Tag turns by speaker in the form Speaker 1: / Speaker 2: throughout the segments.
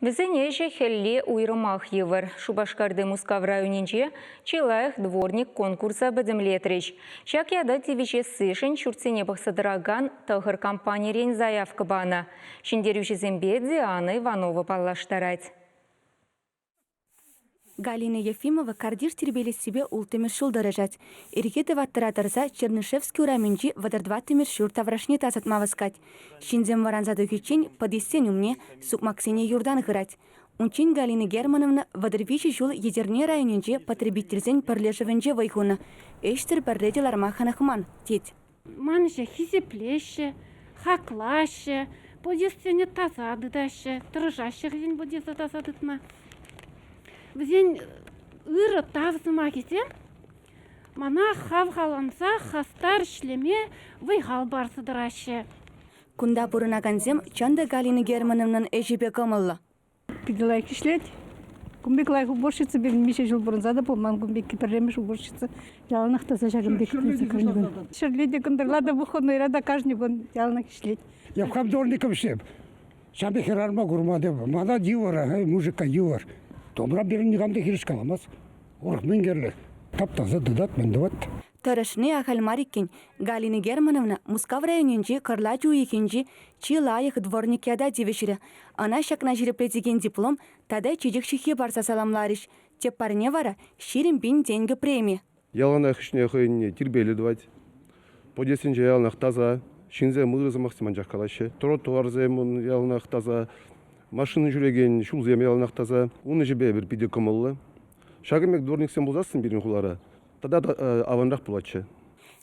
Speaker 1: Вӗсен ӗҫӗ хӗлле уйрӑмах йывӑр. Шупашкарти Мускав районӗнче Чи лайӑх дворник конкурса пӗтӗмлетрӗҫ. Ҫак ята тивӗҫессишӗн ҫуртсене пӑхса тӑракан тӑхӑр компанирен заявка панӑ. Ҫӗнтерӳҫӗсемпе Диана Иванова паллаштарать.
Speaker 2: Галина Ефимова картиш тирпейлессипе улттӑмӗш ҫул тӑрӑшать. Ирхи тӑваттӑра тӑрса Чернышевский урамӗнчи 34-мӗш ҫурт таврашне тасатма васкать. Ҫынсем вӑранса тухиччен подъездсен умне сукмаксене юртан хырать. Унччен Галина Германовна 33 ҫул Етӗрне районӗнчи потребительсен пӗрлешӗвӗнче вӑй хунӑ. Ӗҫсӗр пӗрре те ларма хӑнӑхман, тет.
Speaker 3: Ман ӗҫе хисеплеҫҫӗ, хаклаҫҫӗ, подъездсене таса тытаҫҫӗ, тӑрӑшаҫҫӗ хӑйсен подъезда таса тытма. Вӗсен ырӑ тав сӑмахӗсем мана хавхаланса хастар ӗҫлеме вӑй-хал парса тӑраҫҫӗ.
Speaker 2: Кунта пурӑнакансем чӑн та Галина Германовнӑн ӗҫӗпе кӑмӑллӑ.
Speaker 4: Питӗ лайӑх ӗҫлет. Кун пек лайӑх уборщица пирӗн миҫе ҫул пурӑнса та пулман кун пекки пӗрремӗш уборщица. Яланах таса ҫакӑн пек Ҫӗрле те кӑнтӑрла та выходнойра та кашни кун яланах ӗҫлет.
Speaker 5: Я в дворником ӗҫлеп. Ҫав пек хӗрарӑма курма теп. Мана йывӑр, мужика йывӑр. Домра пирӗн никам та хирӗҫ каламасть. Урӑх мӗн кирлӗ? Тап-таса тытать, мӗн тӑвать.
Speaker 2: Тӑрӑшни ахаль мар иккен. Галина Германовна Мускав районӗнчи кӑрлач уйӑхӗнчи чи лайӑх дворник ята тивӗҫрӗ. Ӑна ҫакна ҫирӗплетекен диплом тата чечек ҫыххи парса саламларӗҫ. Тӗп парне вара 20 пин тенкӗ преми.
Speaker 6: Яланах ӗҫне хӑйӗнне тирпейлӗ тӑвать. Подъездсенче яланах таса. Ҫынсем ырӑ сӑмахсем анчах калаҫҫӗ. Тротуарсем ун яланах таса. Машина ҫӳрекен ҫулсем яланах таса. Ун ӗҫӗпе эпир питӗ кӑмӑллӑ. Ҫакӑн пек дворниксем пулсассӑн пирӗн хулара тата та аванрах пулатчӗ.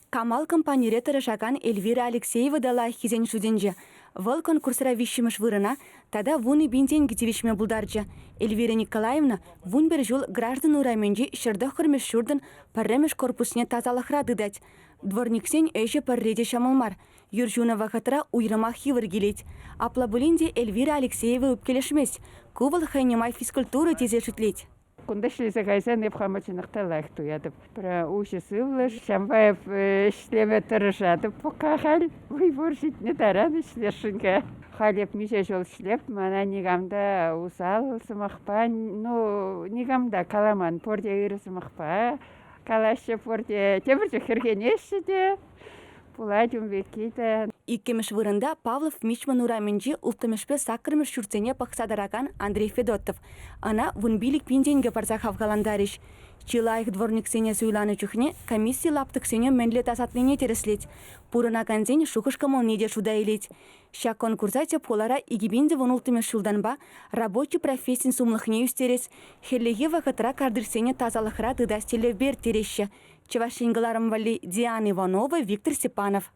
Speaker 2: Камал компанире тӑрӑшакан Эльвира Алексеева та лайӑххисен шутӗнче. Вӑл конкурсра виҫҫӗмӗш вырӑна тата 10 000 тенкӗ тивӗҫме пултарчӗ. Эльвира Николаевна 11 ҫул граждан урамӗнчи 109-мӗш ҫуртӑн пӗрремӗш корпусне тасалӑхра тытать. Дворниксен ӗҫӗ пӗрре те ҫӑмӑл мар. Юр ҫунӑ вӑхӑтра уйрӑмах йывӑр килет. Апла пулин те Эльвира Алексеева ӳпкелешмест. Ку вӑл хӑйне май физкультура тесе шӳтлет.
Speaker 7: Кунта ӗҫлесе кайсан эп хама чӑнах та лайӑх туятӑп. Пӗр уҫӑ сывлӑш, ҫавӑнпа эп ӗҫлеме тӑрӑшатӑп пока халь. Вӑй пур ҫитнӗ таран ӗҫлесшӗн-ха. Халь эп миҫе ҫул ӗҫлеп, мана никам та усал сӑмахпа, ну, никам та каламан. Пурте ырӑ сӑмахпа калаҫҫӗ, пурте тепӗр чух хӗрхенеҫҫӗ те. Пулать ун пекки те.
Speaker 2: Иккӗмӗш вырӑнта Павлов Мичман урамӗнчи улттӑмӗшпе саккӑрмӗш ҫуртсене пӑхса тӑракан Андрей Федотов. Ӑна 15 000 тенкӗ парса хавхалантарӗҫ. Чи лайӑх дворниксене суйланӑ чухне комисси лаптӑксене мӗнле тасатнине тӗрӗслет, пурӑнакансен шухӑш-кӑмӑлне те шута илет. Ҫак конкурса тӗп хулара 2016-мӗш ҫултанпа рабочи профессин сумлӑхне ӳстерес, хӗллехи вӑхӑтра картишсене тасалӑхра тытас тӗллевпе ирттереҫҫӗ. Чӑваш Ен кӑларӑм валли Диана Иванова, Виктор Степанов.